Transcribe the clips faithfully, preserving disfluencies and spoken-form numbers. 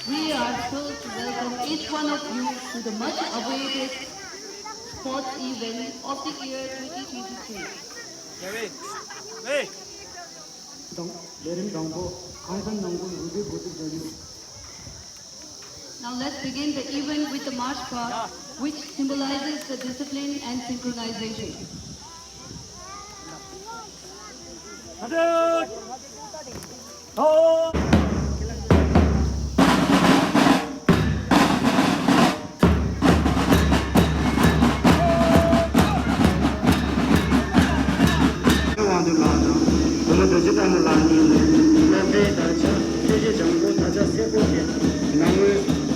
We are thrilled to welcome each one of you to the much awaited sports event of the year twenty twenty-three. དང་ལས་རིམ་དང་པོ་ཁང་ཚན་ནང་ཁུལ་རུ་སྒྲིག་འགོ་ཁྲིད་བྱ་རྒྱུ། Now let's begin the event with the march past, which symbolizes the discipline and synchronization. དབང་འདུས་ལགས་དང་བུ་མོ་རྡོ་རྗེ་ལྟ་མོ་ལགས་གཉིས་ནས་སློབ་གྲྭའི་དར་ཆ་ཁྱད་ཆོས་ལྗང་ཁུ་ད་ཆ་སེར་པོ་ཞེས་ནང་མོལ་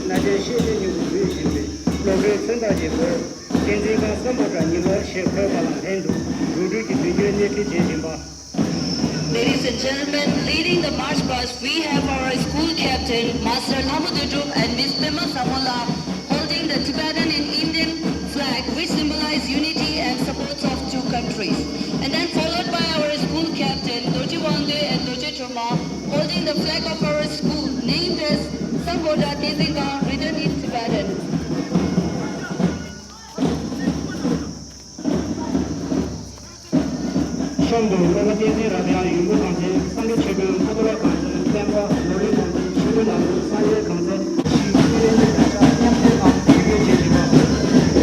གནའ་དེང་ཤེས་བྱའི་སྙིང་པོ་འབུལ་བཞིན་པའི་སློབ་གྲྭའི་མཚོན་རྟགས་ཀྱི་སྒོར་བསྟན་འཛིན་སྒང་སམ་བྷོ་ཊ་ཉི་ལོར་ཞེས་འཁོད་པ་ལ་ལྷན་དུ་རུ་སྒྲིག་གི་མདུན་སྐྱོད་སྣེ་ཁྲིད་བྱེད་བཞིན་པ། Ladies and gentlemen, leading the march past, we have our school captain, Master Lhamo Dodrup and Miss Pema Samola, holding the Tibetan and Indian flag, which symbolize unity and supports of two countries. And then followed by our school captain, Dorji Wangdue and Dorji Choma, holding the flag of our school, named as Sambodha Tenzin Gang, written in Tibetan. གཤམ་དུ་སློབ་མ་བསྟན་འཛིན་རབ་དབྱངས་ཡུམ་བུ་གངས་ཅན་སངས་རྒྱས་ཆོས་དཔོན་ཕ་ཏོ་ལ་གངས་ཅན་བསྟན་པ་ནོར་བུའི་གངས་ཅན་ཆོས་སྐུ་ནང་ལུགས་སངས་རྒྱས་གངས་ཅན་ཞིག་ཀུན་ལས་ཀྱི་བརྡ་ཆ་མཉམ་འདེགས་དང་བེད་སྤྱོད་བྱེད་བཞིན་པ།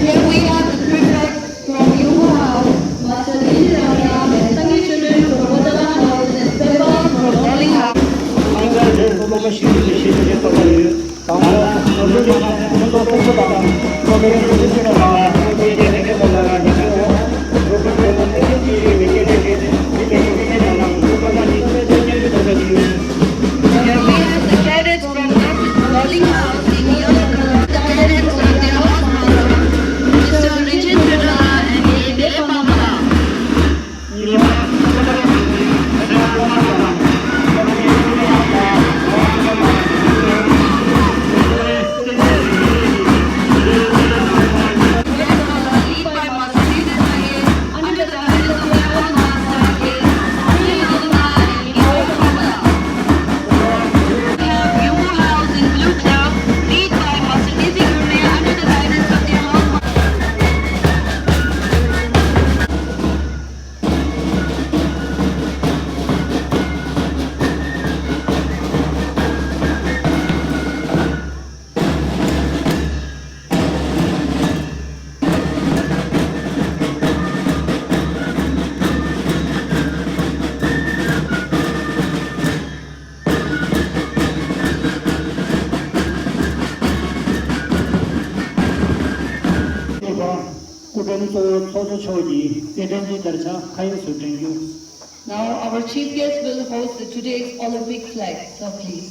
Here we have the prefect from Yumbo House, Master Lin Xiaoya, and Sangye children from Wadala House and Peppa from Bowling House. ཁང་ཚན་རེར་སློབ་མ་བཞི་བཅུ་ནས་ཞེ་བཞི་བར་གཏོགས་པ་ཡོད། དང་པོ་ནོར་བུའི་གངས་ཅན་ཁོང་ཚོ་སློབ་གསོ་དང་སློབ་གཉེར་སྤྲོ་སྐྱིད་ཅན་དང་སློབ་གཉེར་གྱི་ལས་འགན་སློབ་ལ་ཉེ་ཆར་འོག་རོགས་པ་ཚོས་སློབ་གཉེར་གྱི་རིགས་ལ་སྐད་ཆ་བཤད་དེ་མི་ལས་ཤོག་སྐད་ཆ་ནང་སློབ་མ་ཁག་གཉིས་སློབ་གཉེར་གྱི་དོན་དག་ཡོད། Here we have the cadets from Bowling House in yellow color. The cadets are their house master, Mister Richard Trudala and Lady Pamela. སྐུ་མགྲོན་གཙོ་བོ་ཚོགས་གཙོ་མཆོག་གིས་རྩེད་འགྲན་གྱི་དར་ཆ་མཁའ་དབྱིངས་སུ་བསྒྲེངས་རྒྱུ། Now our chief guest will hoist the today's Olympic flag. Sir, please.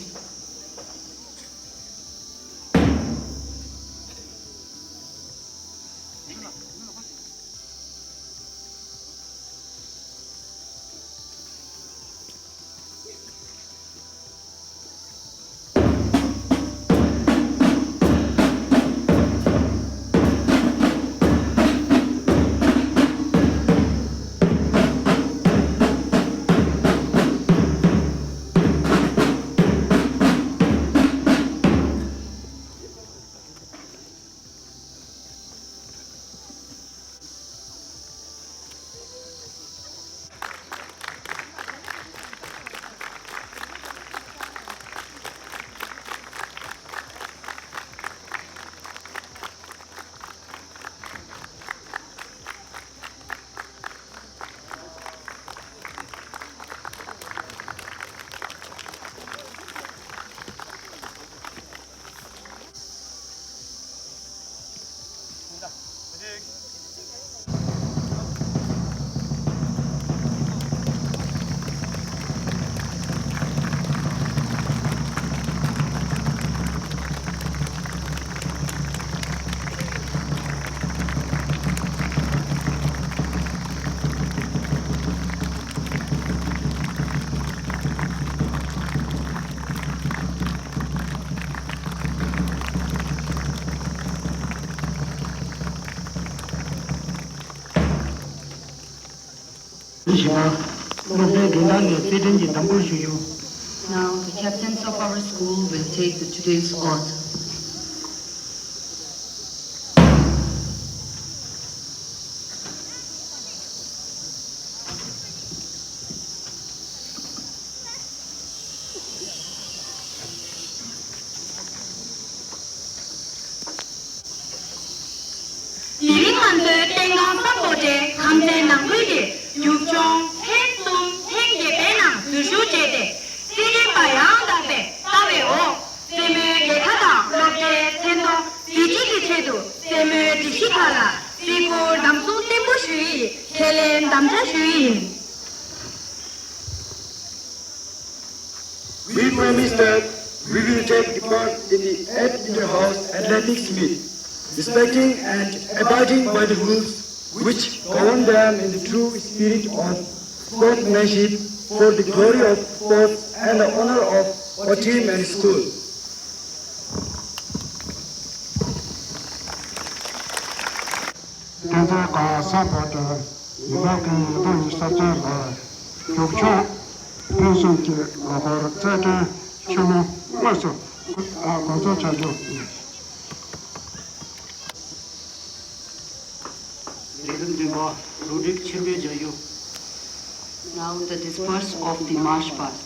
བཞི་པ། སློབ་གྲྭའི་མགྲོན་བདག་ནས་རྩེད་འགྲན་གྱི་གདམ་སྐོར་ཞུ་རྒྱུ། Now the Captains of our school will take the today's oath. དེ་རིང་ང་ཚོའི་སྟེང་ཁང་སམ་བྷོ་ཊའི་ཁང་ཚན་ནང་ཁུལ་གྱི་རྒྱུག་མཆོང་ཐེངས་གསུམ་ཐེངས་བརྒྱད་པའི་ནང་འཛུལ་ཞུགས་བྱས་ཏེ། སྲིད་རྩེ་པ་ཡང་དག་པའི་ལྟ་བའི་འོག་རྩེད་མོའི་རྒྱལ་ཁ་དང་སློབ་གྲྭའི་མཚན་མཐོང་གཟི་བརྗིད་ཀྱི་ཆེད་དུ་རྩེད་མོའི་སྒྲིག་གཞི་ཁག་ལ་བརྩི་བཀུར་དམ་བཟུང་བརྟན་པོ་ཞུ་ཡི་ཡིན། ཁས་ལེན་དམ་བཅའ་ཞུ་ཡི་ཡིན། We promise that we will take the part in the eighth Inter-House Athletics Meet, respecting and abiding by the rules which govern them in the true spirit of sportsmanship, for the glory of sports and the honor of our team and school. བསྟན་འཛིན་སྒང་སམ་བྷོ་ཊ་ཡིན་ལུགས་ཀྱི་ཡིན་པ་ཡིན་ས་ཚོད་ལ་རྒྱུག་མཆོང་ཕུན་སུམ་གྱི་ལོ་འཁོར་རྩེད་འགྲན་ཆེན་མོ་དངོས་སུ་འགོ་འཛུགས་བྱ་རྒྱུ། ལས་རིམ་བདུན་པ་རུ་སྒྲིག་ཆེན་པོའི་རྒྱལ་ཡུམ། Now the disperse of the march past.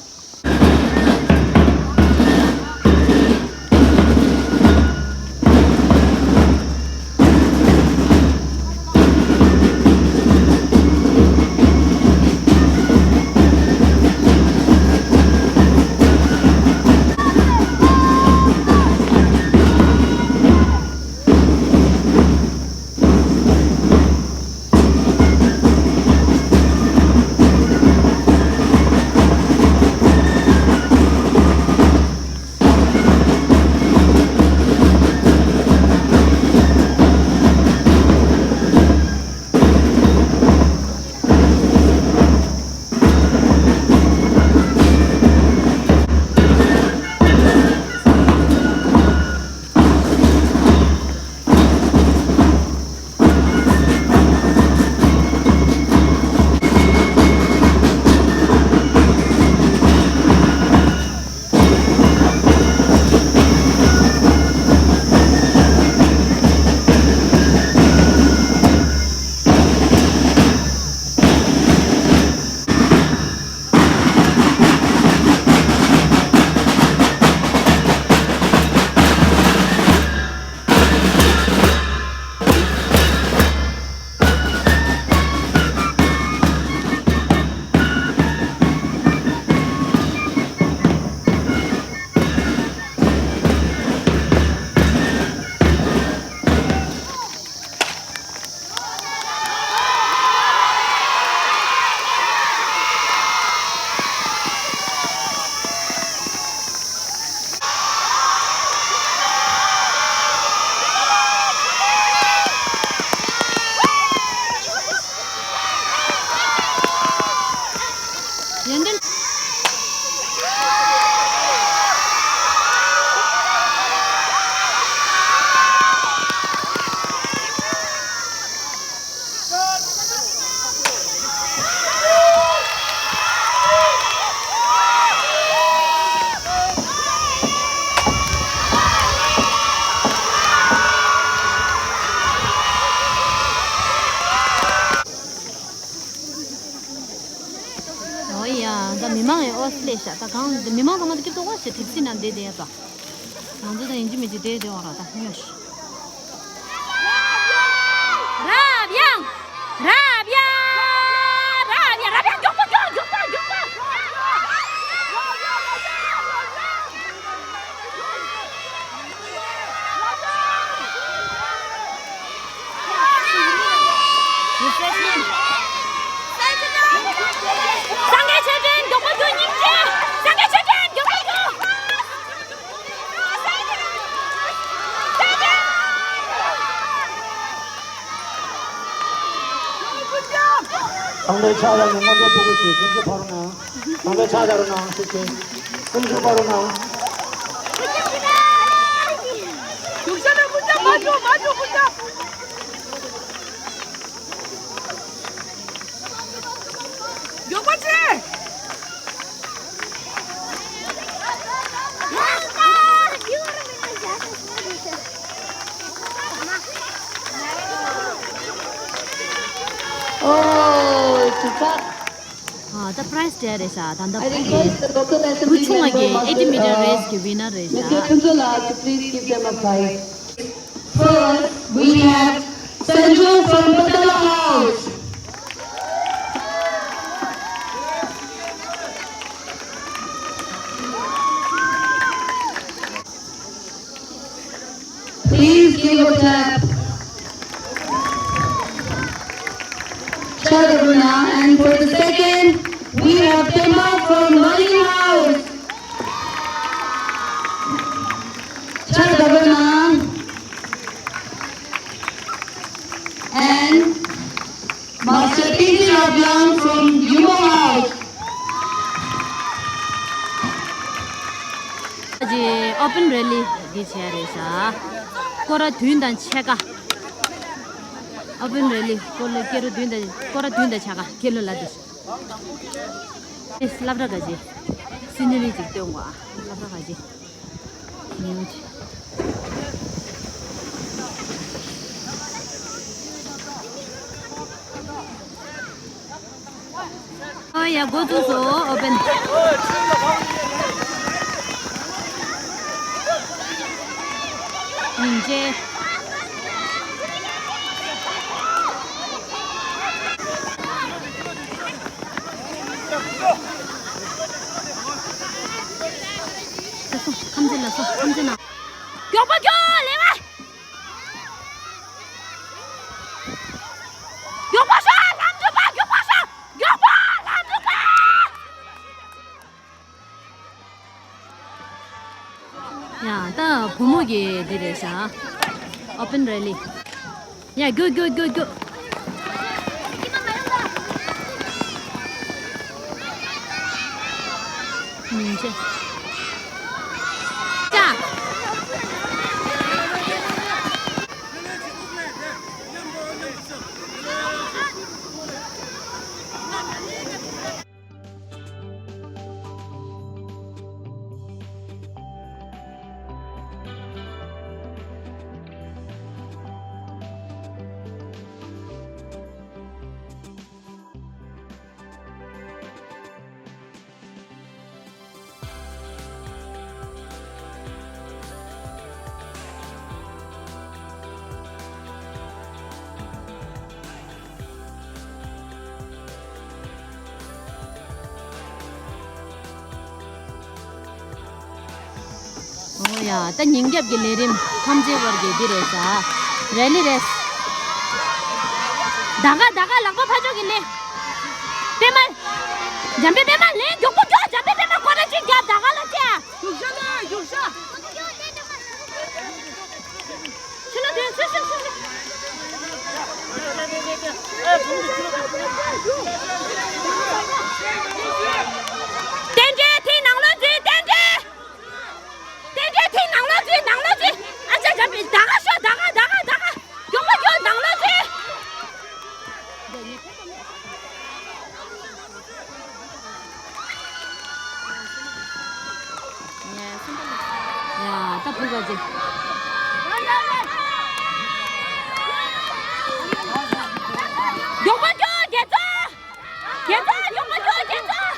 ཡོན་ཏན། ཨོ་ཡ། ད་མི་མང་ཡང་ཨོ་སླེབས་ཤག་ད་གང་མི་མང་ཚང་མ་ད་སྐྱིད་ཏོག་པ་ཞིག་གྲིབ་སིལ་ནང་བསྡད་བསྡད་ཡ་ད། ང་ཚོ་ད་ཡིན་གཅིག་མིན་གཅིག་བསྡད་བསྡད་འོང་ར་ད་སྨྱོ་ཤི། རབ་ཡངས། རབ་ཡངས། རབ་ཡངས། རབ་ཡངས། མགྱོགས་པོ་མགྱོགས། མགྱོགས་པོ། མགྱོགས་པོ། Refreshment. སངས་རྒྱས་ཆོས་སྒྲོན་མགྱོགས་པོ་རྒྱུགས། སྙིང་རྗེ། སངས་རྒྱས་ཆོས་སྒྲོན་མགྱོགས་པོ་རྒྱུགས། དང་པོའི་ཕྱག་ལ་ནི་སྔོན་འགྲོ་ཕྲུ་གུ་ཞིག་སེམས་ཤུགས་འཕར་གནང་། དང་པོའི་ཕྱག་ལ་རུ་གནང་ཞིག་ཞིག་སེམས་ཤུགས་འཕར་གནང་། རྒྱུགས་ཤར་ལ་ཕུར་ཅག་མ་འགྲོ་མ་འགྲོ་ཕུར་ཅག་མགྱོགས་པོ་བྱེད། Oh, it's a wrap. ཨ། ད་པ་རའི་སི་སྤྲད་རེད་ཤག་ད་ལྟ། I request the local assembly member, Master, eighty meter race གི་winner རེད་ཤག Mister Tunjola to please give them a prize. First, we have Sanju from Patala House. Please give a clap. Chadabana, and for the second, we have Pema from Mali House. Chadabana and Master T G Rabian from Yuma House. ཨ་ཅེ། ཨོ་པན་རེ་ལི་འདི་བྱས་རེད་ཤག་སྐོར་ར་བདུན་དང་ཕྱེད་ཀ་ཨོ་པན་རེ་ལི་སྐོར་ར་སྐོར་ར་བདུན་དང་སྐོར་ར་བདུན་དང་ཕྱེད་ཀ་ཁེ་ལོ་ལ་འདི། ཨེ། སློབ་གྲྭ་ག་ཅེ། སི་ནི་རི་ཅིག་སྟོན་གོ་ཨ། སློབ་གྲྭ་ག་ཅེ། ཉིན་གཅིག་ཨོ་ཡ། འགོ་བཙུགས་སོང་། ཨོ་པན། ཉིན་བྱེད། ལགས་སོ། ཁམས་ཚན། ལགས་སོ། ཁམས་ཚན་ན། མགྱོགས་པོ་མགྱོགས། ལེ་བ། མགྱོགས་པོ་ཤོག་ལམ་འགྲོ་པ། མགྱོགས་པོ་ཤོག་མགྱོགས་པོ་ལམ་འགྲོ་པ། ཡ། ད་བུ་མོ་གི་འདི་རེད་ཤག་ཨོ་པན་རེ་ལི། ཡ། རྒྱུགས་རྒྱུགས་རྒྱུགས་རྒྱུགས། ཉིན་བྱེད། ཅ། ཨོ་ཡ། ད་ཉིན་རྒྱབ་ཀྱི་ལས་རིམ་ཐམས་ཅད་བར་གྱི་འདི་རེད་ཤག་རེ་ལི་རེད། ད་ག་ད་ག་ལག་པ་ཕར་ཕྱོགས་ཀྱི་ལེན། པད་མ། འཇམ་དཔལ་པད་མ་ལེན། མགྱོགས་པོ་མགྱོགས། འཇམ་དཔལ་པད་མ་སྐོར་ར་གཅིག་རྒྱབ། ད་ག་ལ་བཅད། རྒྱུག་ཤ་ལ་རྒྱུག་ཤ། ཕྱི་ལ་དེ་ཚུར་ཕྱིན། ཚུར་ཕྱིན། བསྟན་འཛིན་ཐིག་ནང་ལོགས་འཛུལ། བསྟན་འཛིན། བསྟན་འཛིན་ཐིག་ནང་ལོགས་འཛུལ། ནང་ལོགས་འཛུལ། ཨ་ཅག་འཇམ་པའི། ད་ག་ཤོག་ད་ག་ད་ག་ད་ག་མགྱོགས་པོ་མགྱོགས། ནང་ལོགས་འཛུལ། ཡ། ད་བུ་ག་ཅེ། མགྱོགས་པོ་མགྱོགས། རྒྱལ་ཚོགས། རྒྱལ་ཚོགས། མགྱོགས་པོ་མགྱོགས། རྒྱལ་ཚོགས།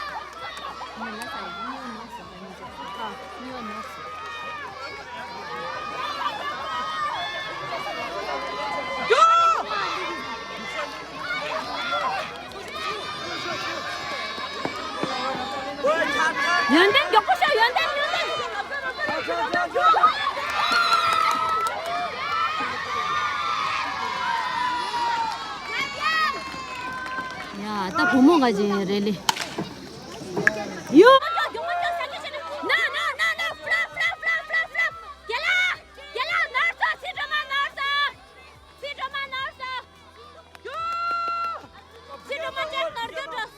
ཡོན་ཏན་མགྱོགས་པོ་ཤོག་ཡོན་ཏན། ཡོན་ཏན། ཡ། ད་བུ་མོ་ག་ཅེ་རེ་ལི། ཡོ། ན་ན་ན་ན། ཕློ་ཕློ་ཕློ་ཕློ་ཕློ། རྒན་ལགས། རྒན་ལགས་ནོར་སོང་། ཚིག་སྒྲོལ་མ་ནོར་སོང་། ཚིག་སྒྲོལ་མ་ནོར་སོང་། ཡོ། ཚིག་སྒྲོལ་མ་ཅན་ནོར་སོང་།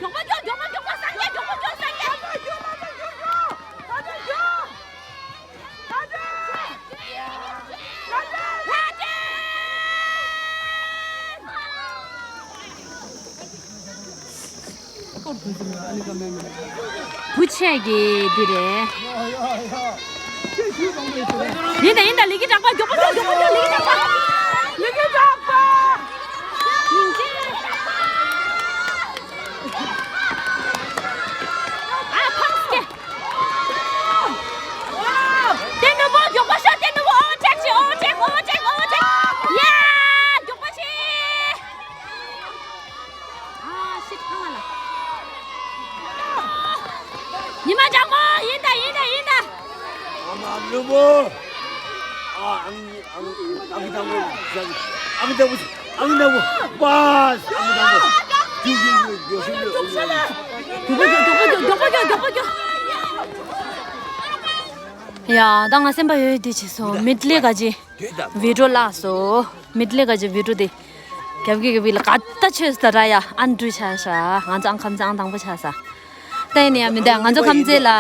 མགྱོགས་པོ་མགྱོགས། མགྱོགས་པོ་མགྱོགས། སངས་རྒྱས། མགྱོགས་པོ་མགྱོགས། སངས་རྒྱས། བུ་ཆེ་གི་འདི་རེད། ཡིན་ད་ཡིན་ད། ལི་ཀི་གྲགས་པ། མགྱོགས་པོ་མགྱོགས། མགྱོགས་པོ་མགྱོགས། ལི་ཀི་གྲགས་པ། ལི་ཀི་གྲགས་པ། ཡ། ད་ང་སེམས་པ་ཡོད་དེ་བྱས་སོང་། མིད་ལེ་ག་ཅི་བི་ཌིའོ་བརླག་སོང་། མིད་ལེ་ག་ཅི་བི་ཌིའོ་དེ་རྒྱབ་ཀྱི་རྒྱབ་ཀྱི་ལ་ག་ད་ཆོས་ད་ར་ཡ་ཨན་འགྲུལ་ཆ་ཤ། ང་ཚོ་ཨང་ཁམས་ཚེ་ཨང་དང་པོ་ཆ་ས། ད་ཡིན་ཡ་མི་འདུག་ང་ཚོ་ཁམས་ཚེ་ལ།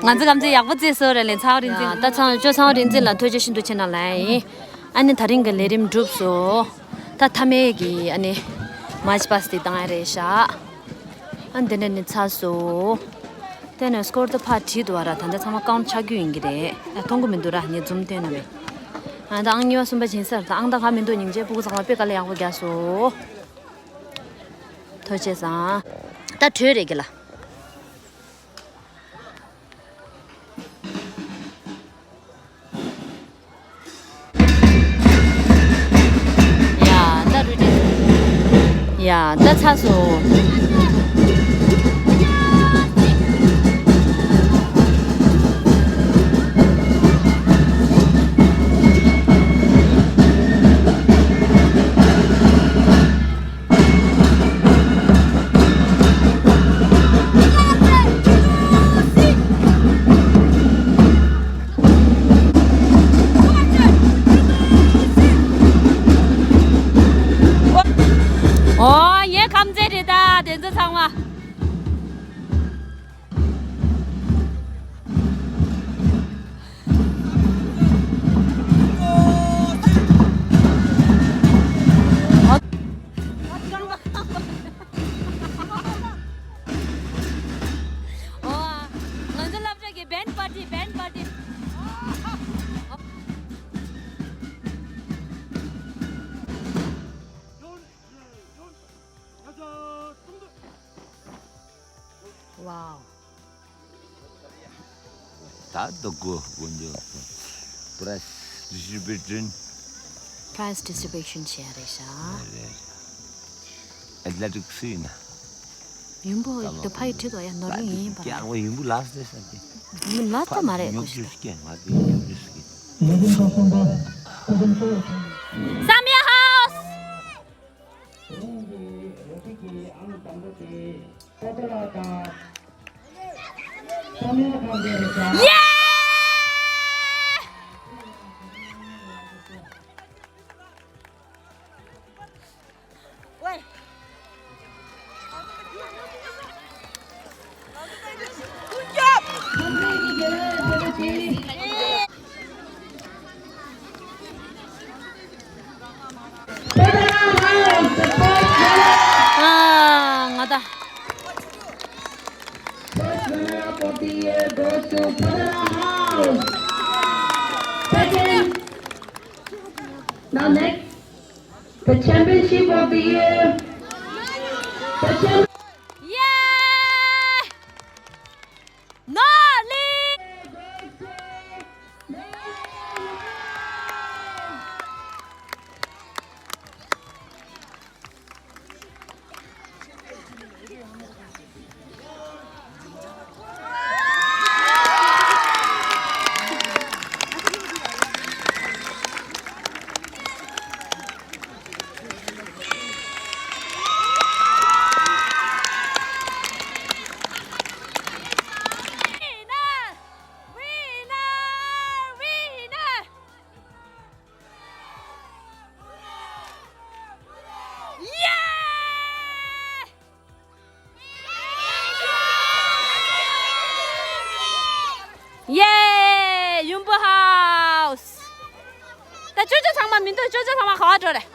ང་ཚོ་ཁམས་ཚེ་ཡག་པོ་བརྩེས་སོ་རེད་ལེ། ཚ་བ་རིག་འཛིན། ད་ཚང་ཅོ་ཚང་བ་རིག་འཛིན་ལ་ཐུགས་རྗེ་ཤིན་ཏུ་ཆེ་གནང་ལ་ཡིན། ཨ་ནི་ད་རིང་གི་ལས་རིམ་གྲུབ་སོང་། ད་མཐའ་མའི་གི་ཨ་ནི་མཱར་ཆི་པཱ་སི་དེ་བཏང་ཡ་རེད་ཤག་ཨ་འདི་ནས་ནི་ཚར་སོང་། དེ་ནས་སྐོར་དུ་ཕར་བྲིས་འདུག་བ་ར། ད་ལྟ་ཚང་མ་ཀའུན་ཊི་ཆགས་རྒྱུ་ཡིན་གྱི་རེད། ད་མཐོང་གི་མི་འདུག་ར། ངས་ཛུམ་བཏོན་ན་མེད། ཨ་ད་ཨང་གཉིས་པ་གསུམ་པ་སྦྱིན་སར་ད་ཨང་ད་ག་མི་འདུག་སྙིང་རྗེ། སྤུ་གུ་ཚང་མ་དཔེ་དཀའ་ལས་ཡག་པོ་རྒྱག་སོང་། ཐུགས་རྗེ་ཆེ་སོང་། ད་གྲོས་རེད་གི་ལ། ཡ་ད་རུ་ཏི། ཡ་ད་ཚ་སོ། ཨོ་ཡེ་ཁམས་ཚེ་རེད་ད་དེ་ཚོ་ཚང་མ། ཨོ། ང་ཚོ་སློབ་གྲྭ་གི་བེན་པར་ཊི། བེན་པར་ཊི། Wow. ད་དུ་གོ་གོ་འཇོག་པྲའིཛ་ཌིས་ཊི་རི་བྷིའུ་ཤན། པྲའིཛ་ཌིས་ཊི་རི་བྷིའུ་ཤན་བྱས་རེད་ཤག་རེད། ཨེ་ཐི་ལེ་ཊིག་སི་ཡིན་ན། ཡུམ་བུ་དུ་ཕ་ཡི་ཁྲི་དོ་ཡ་ནོར་ལུག་ཡིན་པ། ཡ་ཡུམ་བུ་ལ་སྟེ་ས་ཀྱི། ཡུམ་ལ་སྟེ་མ་རེད་གོ་ཤི། ལ་སྟེ་ཉོ་རྒྱུ་ཞིག་ང་དེ་ཉོ་རྒྱུ་ཞིག་བསམ་ཡས་ཧའོ་སི། ཡེ། ཨ། ང་ད། First runner-up of the year goes to Padana House. Second, now next, the championship of the year. The champ- ཡེ། ནོར་ལི། ཡེ། ཡུམ་བུ་ཧའོ་སི། ད་ཅོ་ཅོ་ཚང་མ་མི་འདུག་ཅོ་ཅོ་ཚང་མ་ག་བ་འགྲོ་རེད།